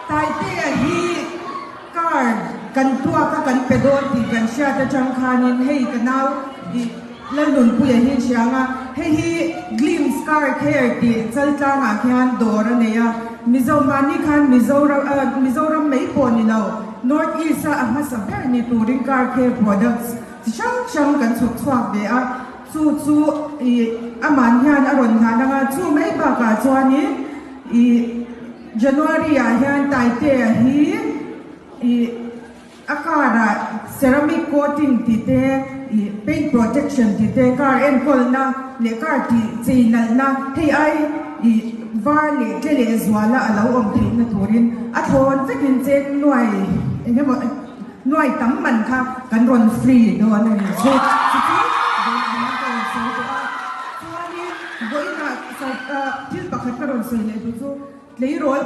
Taitea hi car kan tuak a kan pe dawn tih kan hriat atang khanin hei ka nau ih Lalnunpuia hi hria ang a, hei hi Glimpse Car Care tih Chaltlangah khian dawr a nei a, Mizo mahni khan Mizoram Mizoram mai pawh ni lo North East a a hmasa ber ni turin car care products chi hrang hrang kan chhawp chhuak ve a, chu chu ih aman hian a rawn hlan ang a, chu mai bakah chuanin ih January ah hian Taitea hi ih A car ah ceramic coating tih te, ih paint protection tih te, car enkawlna leh car tih chei nalhna hei ai ih var leh tle leh zuala a lo awm theihna turin a thlawn vekin cheng nuai eng emaw nuai tam man kha kan rawn free dawn a ni. Chu chu chu vawiin ka rawn sawi tawh a, chuanin vawiinah thil pakhat ka rawn sawi leh duh chu tleirawl.